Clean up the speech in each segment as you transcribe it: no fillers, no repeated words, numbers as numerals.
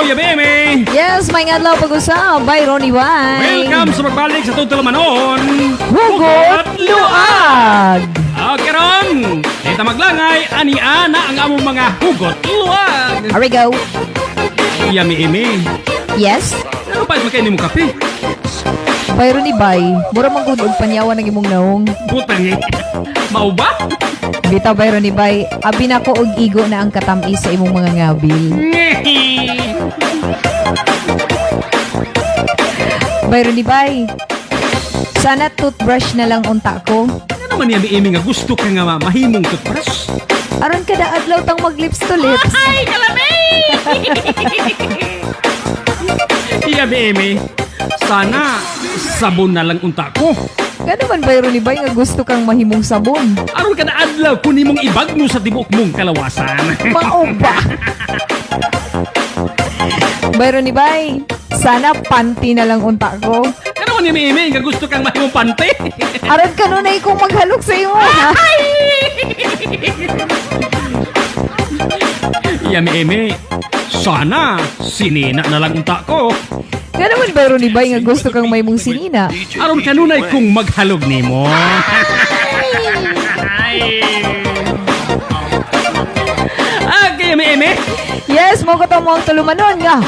Yummy Emy. Yes, maayong adlaw pag-usab. Bai Ronnie Bay. Welcome sa pagbalik sa atong tulumanon, Hugot Luag. Okay ron, di ta maglangay, ani ana ang among mga hugot luag. Here we go. Yummy Emy. Yes? Ano pa makain mo kape? Bai Ronnie Bay, mura man gud og panyawan ang imong naong. Putang eh. Mao ba? Bitaw, Bai Ronnie Bay, abi na ko og igo na ang katamis sa imong mga ngabil. Bai Ronnie Bay, sana toothbrush na lang unta ko. Ano naman, Yummy Emy, nga gusto ka nga mahimong toothbrush? Aron kada adlaw tang mag lips to lips. Ay, kalami! Yummy Emy, sana sabon na lang unta ko. Ngano man, Bai Ronnie Bay, nga gusto kang mahimong sabon? Aron kada adlaw kun imong ibag mo sa tibuok mong kalawasan. Mao ba? Bai Ronnie Bay, sana panty na lang unta ko. Ano man, Yummy Emy, nga gusto kang mahimong panty? Aron kanunay kong maghalok sa imo, ha? Yummy Emy, sana sinina na lang unta ko. Ngano man, Bai Ronnie Bay, nga gusto kang mahimong sinina? Aron kanunay kong maghalog nimo. Ay. Okay, Yummy Emy. Yes, mao ko mo ang tulumanon nga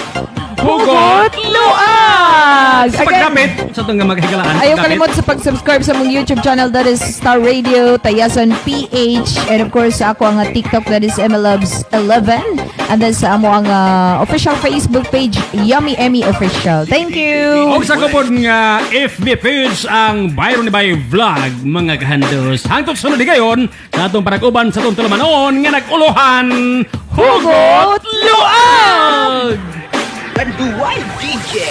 Hugot Luag! Sa pagdapit sa itong nga maghigalaan. Ayaw Pagdapit. kalimot sa pag-subscribe sa among YouTube channel, that is Star Radio Tayasan PH, and of course sa ako ang TikTok, that is MLoves11, and then sa amo ang official Facebook page, Yummy Emmy Official. Thank you! Og sa kupod nga FB page, ang Byron ni Bay Vlog, mga kahandos. Hangtod sunod gayon sa atong panag-uban sa atong tulumanon nga nag-ulohan, Hugot Luag! Tanduay DJ.